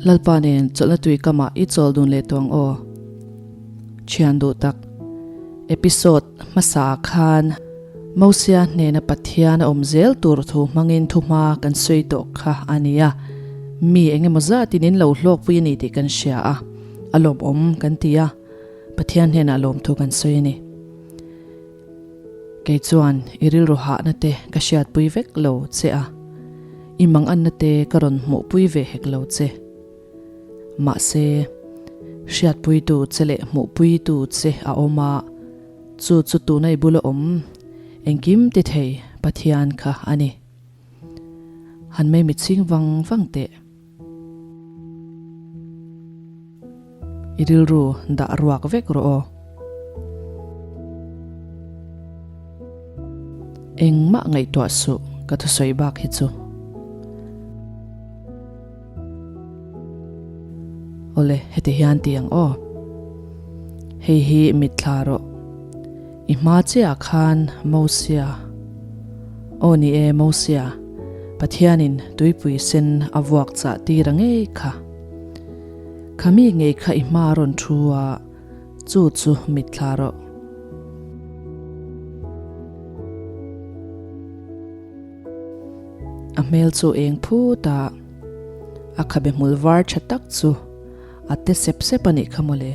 Lalpa nen chawlhna tui kamah i chawl dun leh tawh ang aw. Thian duh tak. Episode hmasa ah khan Mosia hnena Pathian a awm zel tur thu hmangin thuhma kan sawi tawh kha a ni a, mi eng emaw zatin in lo hlawkpui a ni tih kan hria a, a lawmawm kan ti a, Pathian hnenah lawmthu kan sawi a ni. Kei chuan i rilru hahna te ka hriatpui vek lo che a, i manganna te ka rawn hmuhpui ve hek lo che. Mahse, hriatpuitu che leh hmuhpuitu che a awm a, chu chu tuna i bula awm engkim ti thei Pathian kha a ni. Han mei mitchhing vang vang teh. I rilru dah ruak vek rawh aw. Engmah ngaihtuah suh ka thusawi bak hi chu. Awle, heti hian ti ang aw. Hei hi mitthla rawh. I hma chiah khan Mosia, Aw ni e Mosia, Pathianin tuipui sen a vuak chah tir a ngei kha. Kha mi ngei kha i hma rawn thu a, chu chu mitthla rawh. A hmel chu eng phut a, a khabe hmul var tha tak chu a te sep sep a nih kha mawle.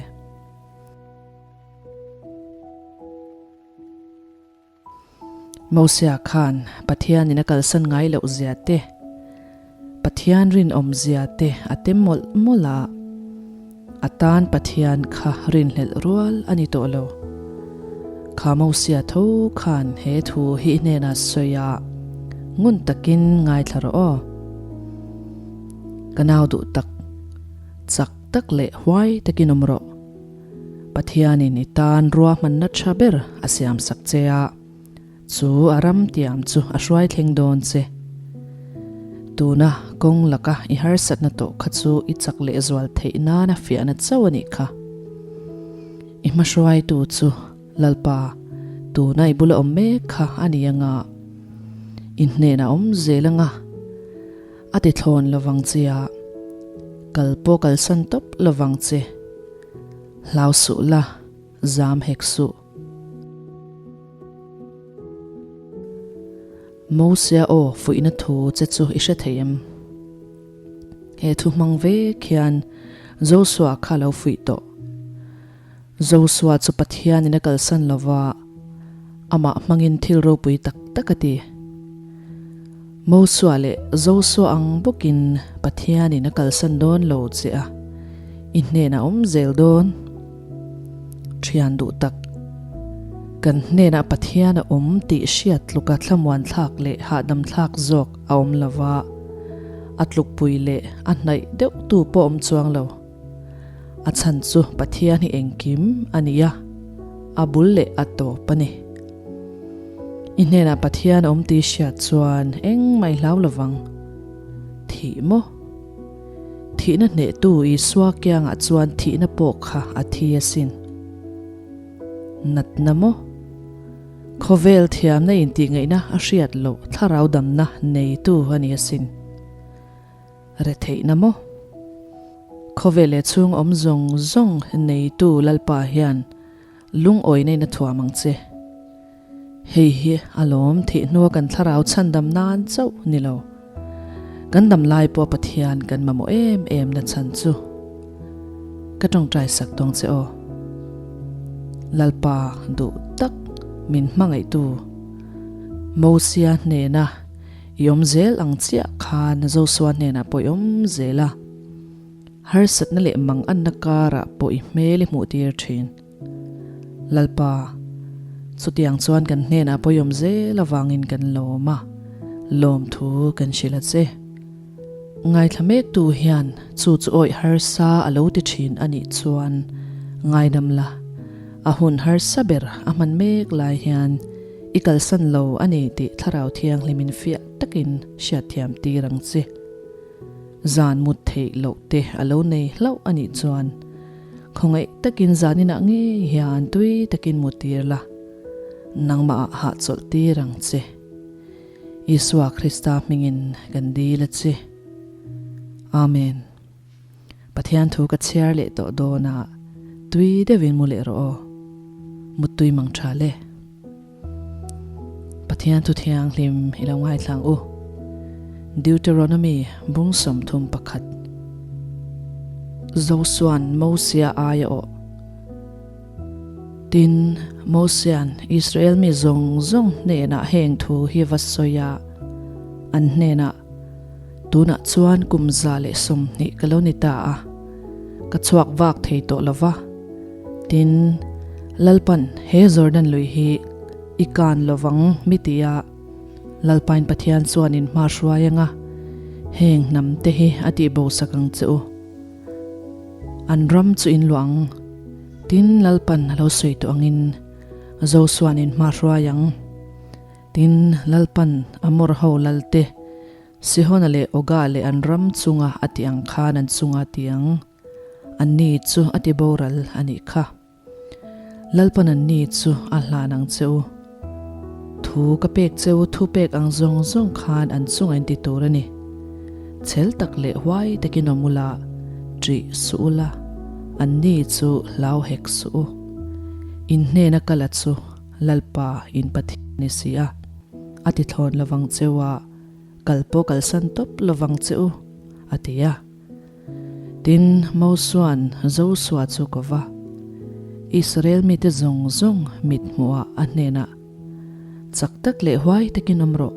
Mosia khan Pathianin a kalsan ngai loh zia te, Pathian rinawm zia te a tem mawlh mawlh a, a tan Pathian kha rinhlelh rual a ni tawh lo. Kha Mosia tho khan he thu hi i hnenah sawi a, ngun takin ngaithla rawh aw. Ka nau duh tak, chak tak leh huai takin awm rawh. Pathianin i tan ruahmanna tha ber a siamsak che a, chu a ram tiam chu a hruai thleng dawn che. Tuna kawng laka i harsatna tawh kha chu i chak lehzual theih nana fiahna chauh a nih kha. I hmahruaitu chu Lalpa, tuna i bula awm mek kha a ni anga, i hnenah awm zel anga, a ti thlawn lovang che a, kal pawh kalsan tawp lovang che. Hlau suh la, zam hek suh. Mosia aw fuihna thu che chu i hre thei em? He thu hmang vek hian Josua kha lo fuih tawh. Josua chu Pathianin a kalsan lova, amah hmangin thil ropui tak tak a ti. Mosua leh Josua ang bawkin Pathianin a kalsan dawn lo che a, i hnenah awm zel dawn. Thian duh tak, kan hnenah Pathian a awm tih hriat tluka thlamuan thlak leh hahdam thlak zawk a awm lo va, a tlukpui leh a hnaih deuh tu pawh awm chuang lo. A chhan chu Pathian hi engkim a ni a, a bul leh a tawp a ni. I hnenah Pathian a awm tih hriat chuan engmah i hlau lovang. Thih maw? Thihna hnehtu Isua kiangah chuan thihna pawh kha a thi asin. Natna maw? Khawvel thiamna intih ngaihna a hriat loh thlarau damna neitu a ni asin. Retheihna maw? Khawvel leh chhung awm zawng zawng neitu Lalpa hian Lungawi nei na thuam ang che. Hei hi a lawm thih hnua kan thlarau chhandam nan chauh ni lo. Kan dam lai pawh Pathian kan mamawh em em na chhan chu. Ka tawngtai sak tawng che aw. Lalpa duh tak min hmangaihtu Mosia hnena i awm zel ang chiah khan Josua hnenah pawh i awm zel a. Harsatna leh manganna karah pawh i hmel i hmuh tir thin. Lalpa, chutiang chuan kan hnenah pawh i awm zel avangin kan lawm a, lawmthu kan hrilh a che. Ngaithla mektu hian chu chu awih harsa a lo ti thin a nih chuan ngaidam la, a hun harsa ber a hman mek lai hian i kalsan lo a ni tih Thlarau Thianghlimin fiah takin hriatthiam tir ang che. Zan mut theih loh te a lo nei hlauh a nih chuan khawngaih takin zaninah ngei hian tui takin mu tir la, nangmah ah hahchawlh tir ang che. Isua Krista hmingin kan dil a che. Amen. Pathian thu ka chhiar leh tawh dawn a, tui deuhin mu leh rawh aw. Muttui mang tha le. Pathian thu thianghlim i lo ngaithlang u. Deuteronomy bung 31. Zosuan Mosia aia awh. Tin, Mosia'n Israel mi zawng zawng hnenah heng thu hi va sawi a, an hnenah, Tunah chuan kum 120 ka lo ni ta a, ka chhuak vak thei tawh lo va. Tin, Lalpan he Jordan lui hi i kan lo vang mi ti a, Lalpain Pathian chuan in hma hruai anga heng hnam te hi a tihbo sak ang che u. An ram chu in luah ang. Tin, Lalpan a lo sawi tawh angin Josua'n in hma hruai ang. Tin, Lalpan Amor ho lal te, Sihona leh Oga leh an ram chunga a tih ang khan an chunga ti ang. Anni chu a ti boral a nih kha. Lalpan anni chu a hlan ang che u. Thu ka pek che u thu pek ang zawng zawng khan an chunga in ti tur a ni. Chhel tak leh huai takin awm ula, ṭih suh ula, anni chu hlau hek suh u. In hnena kala chu Lalpa in Pathian a ni si a, a ti thlawn lovang che u a, kal pawh kalsan tawp lovang che u, a ti a. Tin, Mosua'n Josua chu ko va, Israel mite zawng zawng mit hmuhah a hnenah, Chak tak leh huai takin awm rawh.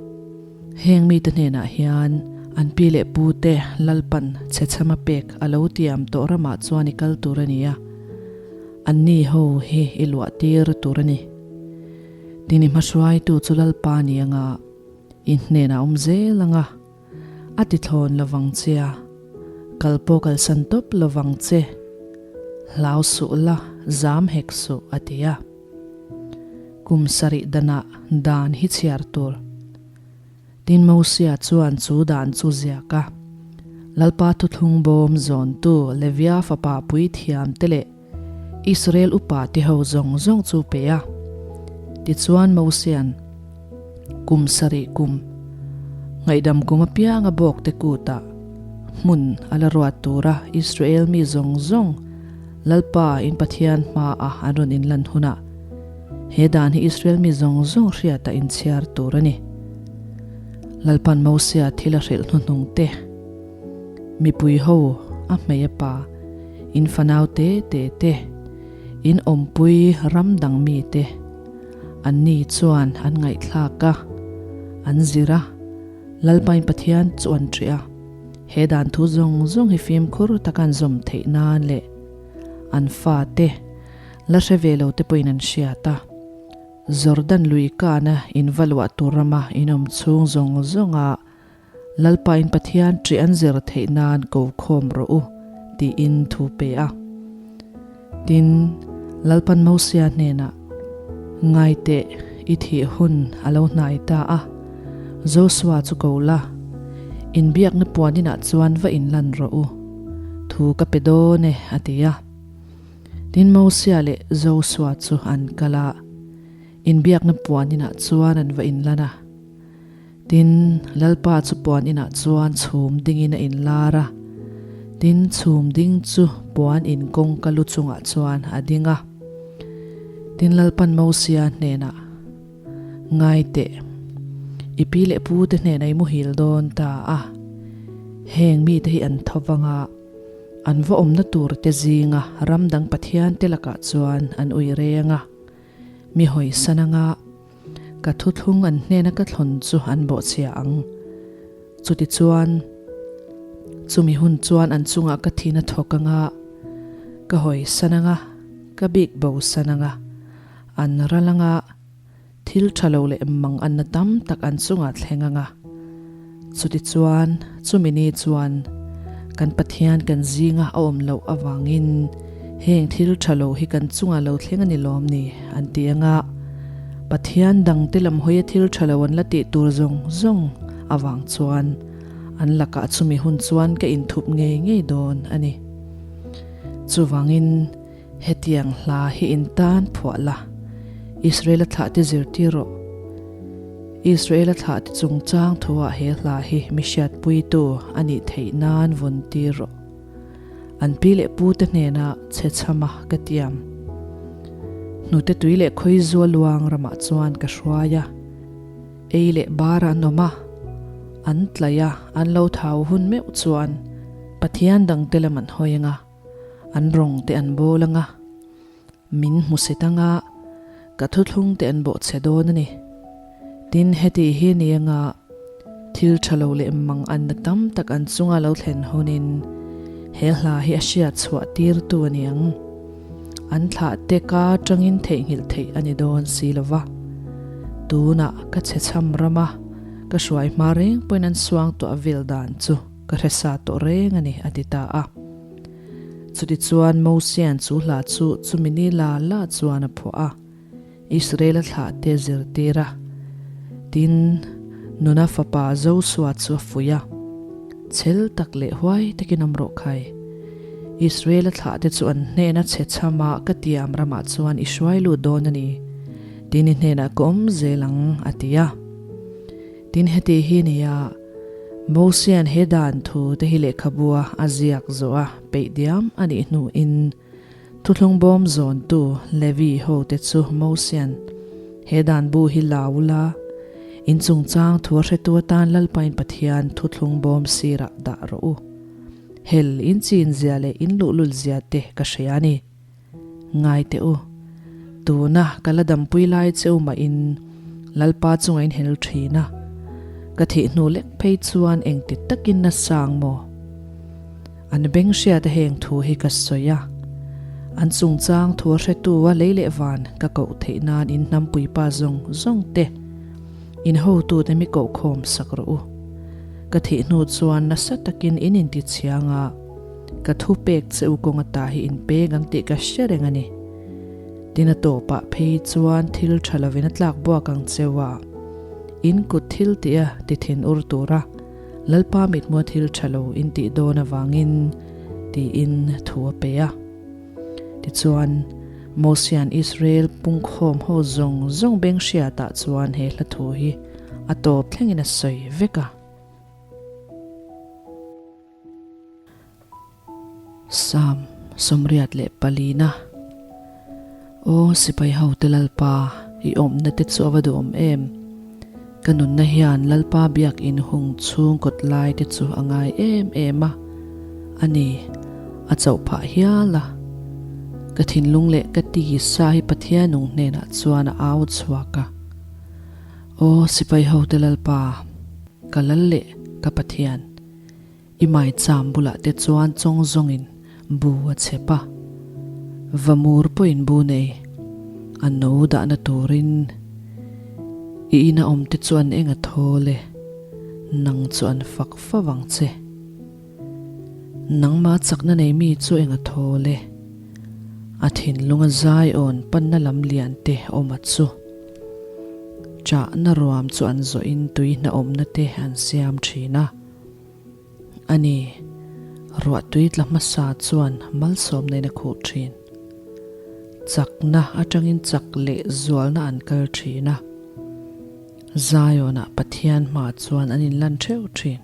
Heng mite hnenah hian an pi leh pute Lalpan chhechhama pek a lo tiam tawh ramah chuan i kal tur a ni a, anni ho hi i luah tir tur a ni. Tin, i hmahruaitu chu Lalpa ni anga i hnenah awm zel anga. A ti thlawn lovang che a, kal pawh kalsan tawp lovang che. Hlau suh la, zam hek suh, a ti a. Kum sarih danah dan hi chhiar tur. Tin Mosia chuan chu dan chu ziak a, Lalpa thuthlung bawm zawntu Levia fapa puithiam te leh Israel upa te ho zawng zawng chu pe a. Tichuan Mosia'n kum sarih kum ngaihdam kum apianga bawk te kutah hmun a la ruat tura Israel mi zawng zawng Lalpa in Pathian hmaah an rawn inlan hunah he dan hi Israel mi zawng zawng hriatah inchhiar tur a ni. Lalpa'n Mosia thil a hrilh hnuhnung te. Mipui ho, a hmei a pa, in fanau te te te, in awmpui ram dang mi te, anni chuan an ngaihthlak a, an zir a, Lalpain Pathian chu an ṭih a, he dan thu zawng zawng hi fimkhur taka an zawm theih nan leh an fate la hre ve lo te pawhin an hriat a, Jordan lui kana in va luah tur rama in awm chhung zawng zawnga Lalpain Pathian ṭih an zir theih nan ko khawm rawh u, tiin thu pe a. Tin, Lalpan Mosia hnenah, Ngai teh, i thih hun a lo hnai ta a, Josua chu ko la, inbiakna puan inah chuan va inlan rawh u, thu ka pe dawn e, a ti a. Tin, Mosia leh Josua chu an kal a, inbiakna puan inah chuan an va inlan a. Tin, Lalpa chu puan inah chuan chhum dingin a inlar a, tin, chhum ding chu puan in kawngka lu chungah chuan a ding a. Tin, Lalpan Mosia hnenah, Ngai teh, i pi leh pu te hnenah i muhil dawn ta a, heng mite hi an tho vang a, an va awmna tur te zinga ram dang pathian te lakah chuan an ui reng a, mi hawisan anga, Ka thuthlung an hnena ka thlawn chu an bawhchhia ang. Chutichuan, chumi hun chuan an chungah ka thin a thawk anga, ka hawisan anga, ka bik bosan anga, an ral anga, thil tha lo leh mang anna tam tak an chungah thleng anga. Chutichuan, chumi ni chuan kan Pathian kan zinga a awm loh avangin heng thil tha lo hi kan chungah lo thleng a ni lawm ni? an ti anga Pathian dangte lam hawia thil tha lo an la tih tur zawng zawng avang chuan an lakah chumi hun chuan ka inthup ngei ngei dawn a ni. Chuvangin Hetiang hla hi in tan phuah la, Israela thlahte zirtir rawh. Israela thlahte chungchang thuah he hla hi mi hriatpuitu a nih theih nan vawn tir rawh. An pi leh pu te hnena chhe chhama ka tiam. Hnute tui leh khawi zua luang ramah chuan ka hruai a. Ei leh bar an awm a, an tlaih a, an lo thau hun meuh chuan Pathian dangte lam an hawi anga, an rawng te an bawl anga, min hmu set anga, ka thuthlung te an bawhchhe dawn a ni. Tin, heti hi ni anga thil tha lo leh mang anna tam tak an chunga lo thlen hunin he hla hi a hriat chhuah tirtu a ni ang. An thlah te ka tangin theihnghilh theih a ni dawn si lo va. Tunah ka chhe chham ram a, ka hruai hma reng pawhin an suang tuah vel dan chu ka hre sa tawh reng a ni, a ti ta a. Chutichuan Mosia'n chu hla chu chumi ni la la chuan a phuah a, Israel-a thlah te zirtir a. Tin, Nuna fapa Josua chu a fuih a, Chhel tak leh huai takin awm rawh khai. Israel-a thlah te chu an hnena chhe chhama ka tiam ramah chuan i hruai lut dawn a ni. Tin, i hnenah ka awm zel ang, a ti a. Tin, heti hi nia, Mosia'n he dan thu te hi lehkhabua a ziak zawh a peih diam a nih hnuin, Thuthlung bawm zawntu Levi hote chu Mosia'n, He dan bu hi la u la, in chungchang thu a hretu atan Lalpain Pathian thuthlung bawm sirah dah rawh u. Hel in chin zia leh in luhlul zia te ka hria a ni. Ngai teh u, tuna ka la dampui lai che u mah in Lalpa chunga in hel thin a, ka thih hnu lek phei chuan engti takin na sang maw? An beng hriata heng thu hi ka sawi a, an chungchang thu a hretu a lei leh van ka koh theih nan in hnampui pa zawng zawng te, in hotute mi kohkhawm sak rawh u. Ka thih hnu chuan nasa takin in inti chhiang a, ka thu pek che u kawng ata hi in peng ang tih ka hre reng a ni. Tin a tawpah phei chuan thil tha lovin a tlak buak ang cheu a, in kut thil tih a ti thin ur tura Lalpa mithmua thil tha lo in tih dawn avangin tiin thu a pe a. Tichuan, Mosia'n Israel pungkhawm ho zawng zawng beng hriatah chuan he hla thu hi a tawp thlengin a sawi vek a. Psalm 24 Aw sipai hote Lalpa, i awmna te chu a va duhawm em? Ka nunna hian Lalpa biakinn hung chhung kawt lai te chu a ngai em em a, a ni, a chauh phah hial a. Ka thinlung leh ka tisa hi Pathian nung hnenah chuan a au chhuak a. Aw sipai hote Lalpa, ka lal leh ka Pathian, I maicham bulah te chuan chawng zawngin bu a chhep a, vamur pawhin bu nei a no dahna turin i ina awm te chu an eng a thawl e, nang chu an fak fo ang che. Nangmah chakna nei mi chu eng a thawl e, a thinlunga zai awn panna lam lian te awm a chu. Chahna ruam chu an zawhin tui hnaawmna te an siam thin a. A ni, ruahtui tla hmasa chuan malsawmnain a khuh thin. Chakna atangin chak leh zualna an kal thin a, Zionah Pathian hma chuan an inlan theuh thin.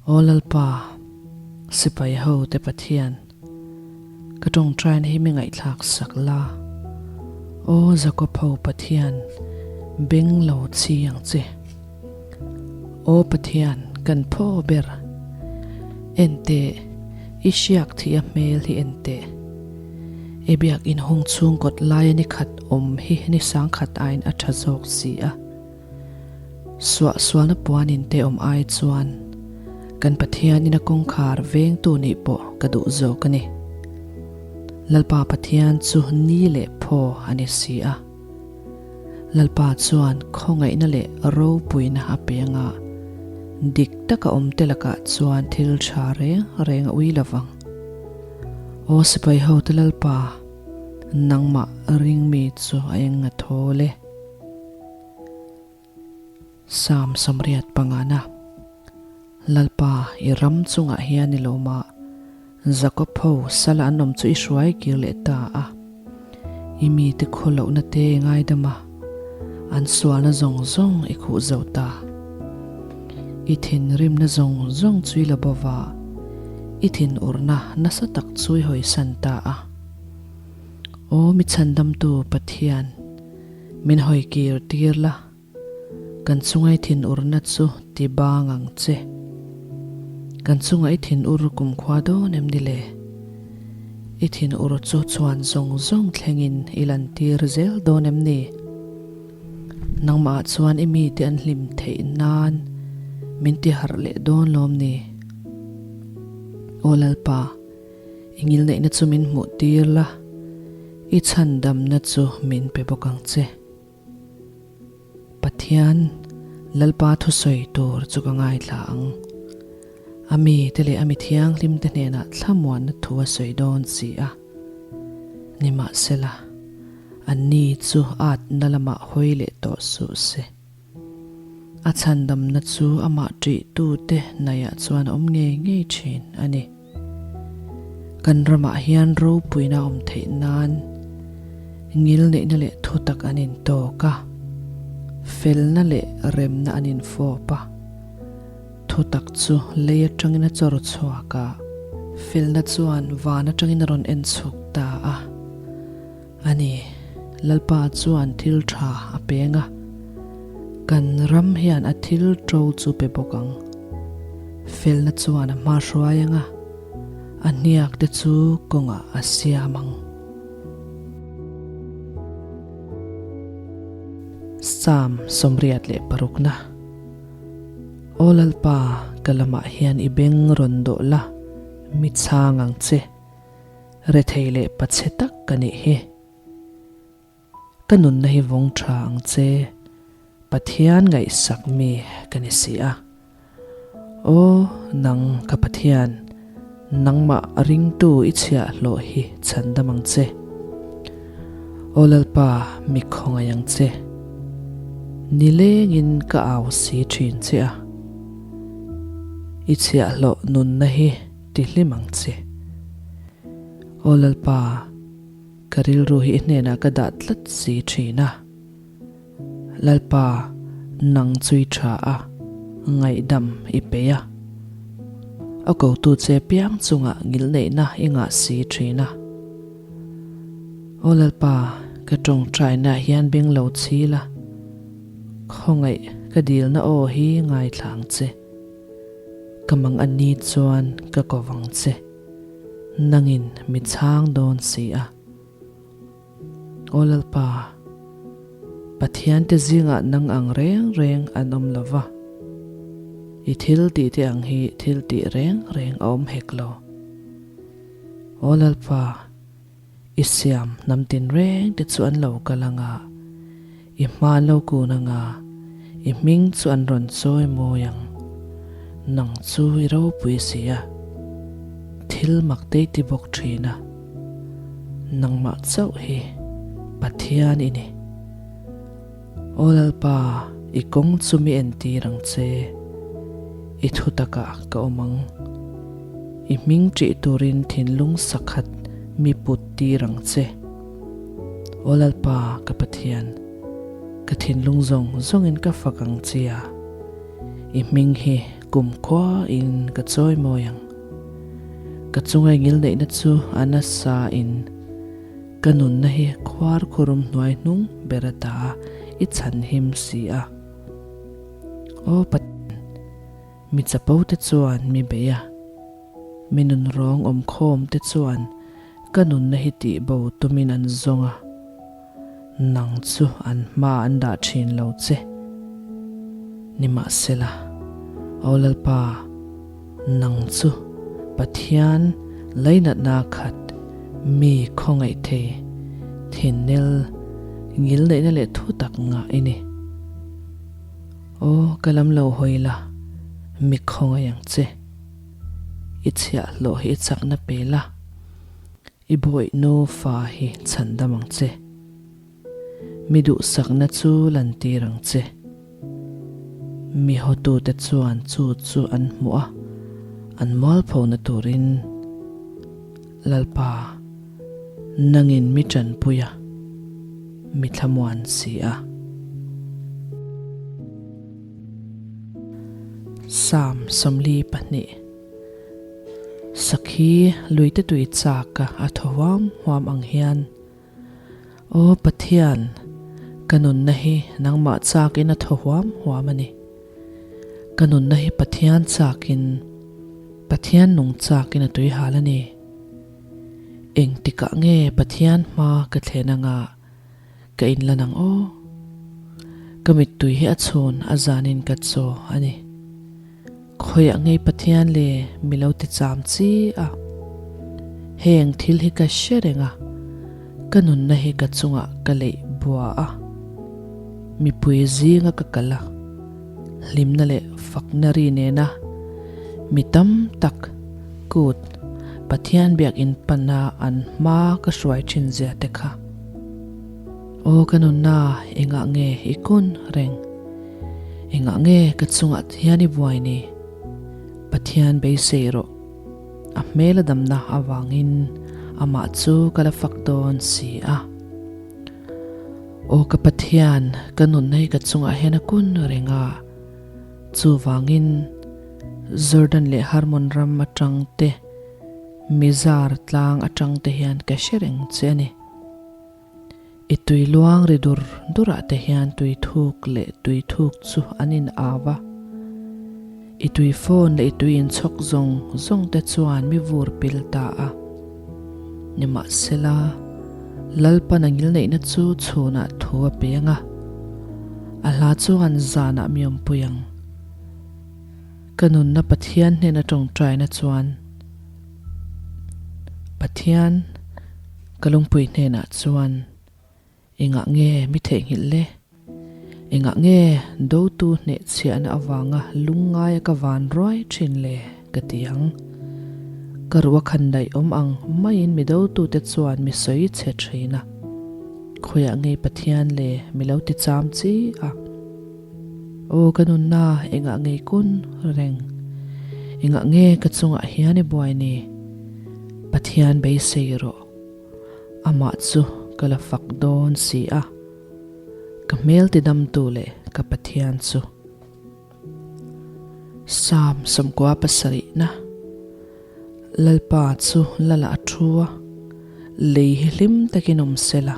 Aw Lalpa, sipai ho te Pathian, ka tawngtaina hi mi ngaihthlak sak la. Aw Jakob ho Pathian, beng lo chi ang che. Aw Pathian, kan phaw ber. En teh, i hriak thih a hmel hi en teh. I biak inhung chhung kawt laia ni khat awm hi ni sangkhat aiin a tha zawk si a. Suahsualna puanin te awm ai chuan kan Pathian ina kawngkhar vengtu nih pawh ka duh zawk a ni. Lalpa Pathian chu ni leh phaw a ni si a. Lalpa chuan khawngaihna leh ropuina a pe anga dik taka awm te lakah chuan thil tha reng reng a ui lo vang. Aw sipai hote Lalpa, nangmah ring mi chu a eng a thawl e. Psalm 85 Lalpa, i ram chungah hian i lawm a, Jakob ho sala an awm chu i hruai kir leh ta a. I mite khaw lohna te i ngaidam a, an sualna zawng zawng i khuh zo ta. I thinrimna zawng zawng chu i la bo va. I thinurna nasa tak chu i hawisan ta a. Aw mi chhandamtu Pathian, min hawi kir tir la, kan chunga i thinurna chu ti bang ang che. Kan chunga i thinur kumkhua dawn em ni le? I thinur chu chhuan zawng zawng thlengin i lantir zel dawn em ni? Nangmah chuan i mite an hlim theih nan min ti harh leh dawn lawm ni? Aw Lalpa, i ngilneihna chu min hmuh tir la, i chhandamna chu min pe bawk ang che. Pathian, Lalpa thusawi tur chu ka ngaithla ang. A mite leh a mi thianghlimte hnenah thlamuanna thu a sawi dawn si a. Nimahsela, anni chu atna lamah hawi leh tawh suh se. A chhandamna chu amah ṭihtute hnaihah chuan a awm ngei ngei ṭhin a ni. Kan ramah hian ropuina a awm theih nan ngilneihna leh thutak an intawk a, felna leh remna an infawp a. Thutak chu lei atangin a chawr chhuak a, felna chuan van atangin a rawn en chhuk ta a. A ni, Lalpa chuan thil tha a peng a, kan ram hian a thil to chu pe bawk ang. Felna chuan a hma hruai ang a, a hniak te chu kawngah a siam ang. Psalm 86. Aw Lalpa, ka lamah hian i beng rawn dawh la, mi chhang ang che. Rethei leh pachhe tak ka nih hi. Ka nunna hi vawng tha ang che, Pathian ngaihsak mi ka ni si a. Aw nang ka Pathian, nangmah ringtu i chhiahhlawh hi chhandam ang che. Aw Lalpa, mi khawngaih ang che. Nilengin ka au si thin che a. I chhiahhlawh nunna hi ti hlim ang che. Aw Lalpa, ka rilru hi i hnenah ka dah tlat si thin a. Lalpa, nang chu i tha a, ngaihdam i peih a. A kotu che piang chungah ngilneihna i ngah si thin a. Aw Lalpa, ka tawngtainaah hian beng lo chhil a, khawngaih ka dilna aw hi ngaithla ang che. Ka mang a ni chuan ka ko vang che, nangin mi chhang dawn si a. Aw Lalpa, Pathiante zingah nang ang reng reng an awm lo va, i thil tihte ang hi thil tih reng reng a awm hek lo. Aw Lalpa, i siam hnam tinreng te chu an lo kal ang a, i hma an lo kun ang a, i hming chu an rawn chawi mawi ang. Nang chu i ropui si a, thil mak te i ti bawk thin a, nangmah chauh hi Pathian i ni. Aw Lalpa, i kawng chu mi entir ang che, i thutakah ka awm ang. I hming ṭih turin thinlung sakhat mi put tir ang che. Aw Lalpa, ka Pathian, ka thinlung zawng zawngin ka fak ang che a, i hming hi kumkhuain ka chawi mawi ang. Ka chunga i ngilneihna chu a nasa in Ka nunna hi khuar khurum hnuai hnung ber ata i chhan him si a. Aw Pathian, mi chapo te chuan mi bei a, mi nun rawng awm khawm te chuan ka nunna hi tih bo tumin an zawng a, nang chu an hma an dah thin lo che. Nimahsela, Aw Lalpa, Nang chu Pathian lainatna khat mi khawngaih thei, thinnel, ngilneihna leh thu tak ngah i ni. Aw, ka lam lo hawi la, mi khawngaih ang che. I chhiahhlawh hi i chakna pe la, i bawih nufa hi chhandam ang che. Mi duhsakna chu lantir ang che. Mi hotute chuan chu chu an hmuh a, an mualphona turin, Lalpa, nangin mi tanpui a, mi thlamuan si a. Psalm 42. Sakhi luite tui chak a a thaw huam huam ang hian, Aw Pathian, ka nunna hi nangmah chakin a thaw huam huam a ni. Ka nunna hi Pathian chakin, Pathian nung chakin a tui hal a ni. Engtikah nge Pathian hma ka thlen anga ka inlan ang aw? Ka mittui hi a chhun a zanin ka chaw a ni. Khawiah ngei Pathian le mi lo ti cham chi a. Heng thil hi ka hre reng a, ka nunna hi ka chungah ka leih bua a. Mipui zinga ka kal a, hlimna leh fakna ri nena mi tam tak kut Pathian biakinn pana an hma ka hruai thin zia te kha. Aw ka nunna engah nge i kun reng? Engah nge ka chungah hian i buai ni? Pathian beisei rawh. A hmel a damna avangin amah chu ka la fak dawn si a. Aw ka Pathian, ka nunna hi ka chungah hian a kun reng a. Chuvangin Jordan leh Hermon ram atang te, Mizar tlang atang te hian ka hre reng che a ni. I tui luang ri dur durah te hian tui thuk leh tui thuk chu an in au a. I tui fawn leh i tui inchhawk zawng zawng te chuan mi vur pil ta a. Nimahsela, Lalpan a ngilneihna chu chhunah thu a peng a, a hla chuan zanah mi awmpui ang. Ka nunna Pathian hnena tawngtaina chuan Pathian, Ka lungpui hnenah chuan, Engah nge mi theihnghilh le? Engah nge dotu hnehchhiahna avanga lungngaia ka van ruai thin le? ka ti ang. Ka ruh a khan daih awm ang maiin mi dotute chuan mi sawi chhe thin a. Khawiah nge Pathian le mi lo ti cham chi a? Aw ka nunna engah nge kun reng? Engah nge ka chungah hian i buai ni? Pathian beisei rawh. Amah chu ka la fak dawn si a, ka hmel tidamtu leh ka Pathian chu. Psalm 77 Lalpa chu lala a thu a, lei hi hlim takin awm sela,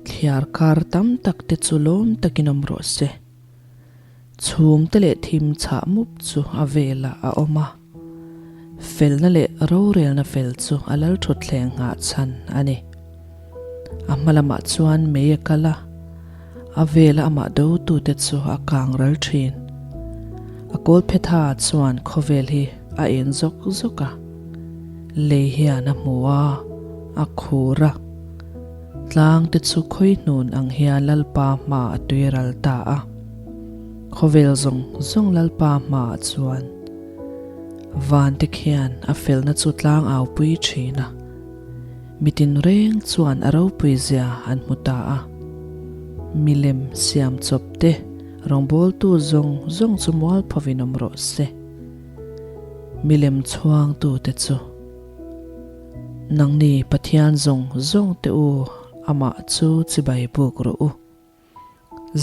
thliar kar tam tak te chu lawm takin awm rawh se. Chhum te leh thim chhah mup chu a velah a awm a. Felna leh rorelna fel chu a lal thutthleng nghah chhan a ni. A hma lamah chuan mei a kal a, a vela amah dotute chu a kang ral thin. A kawlphetha chuan khawvel hi a en zawk zawk a, lei hian a hmu a, a khur a. Tlang te chu khawihnun ang hian Lalpa hma a tui ral ta a. Khawvel zawng zawng Lalpa hmaah chuan van te khian a felna chu tlang au pui thin a. Mitin reng chuan a ropui zia an hmu ta a. Milem siam chawp te rawngbawltu zawng zawng chu mualphovin awm rawh se. Milem chhuangtute chu. Nangni Pathian zawng zawng te u amah chu chibai buk rawh u.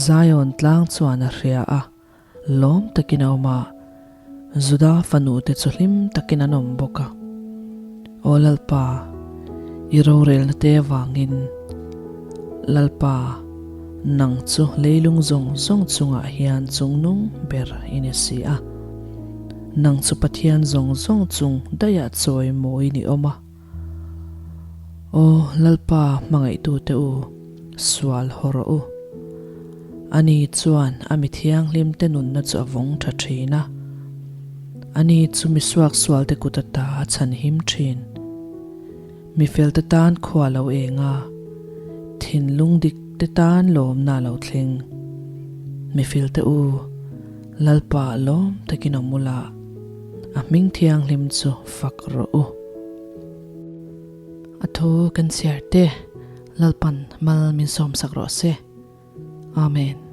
Zion tlang chuan a hria a, lawm takin a awm a, Juda fanu te chu hlim takin an awm bawk a. Aw Lalpa, i rorelna te avangin, Lalpa, nang chu leilung zawng zawng chungah hian chungnung ber i ni si a. Nang chu Pathian zawng zawng chung daihah chawi mawi ni awm a. Aw Lalpa hmangaihtute u, sual haw rawh u. Ani chuan a mi thianghlimte nunna chu a vawng tha thin a. Ani chu mi suaksualte kut ata a chhanhim thin. Mi felte tan khua lo eng a, thinlung dikte tan lawmna a lo thleng. Mi felte u, Lalpa lawm takin awm ula, a hming thianghlim chu fak rawh u. A thu kan chhiar te, Lalpan mal min sawmsak rawh se. Amen.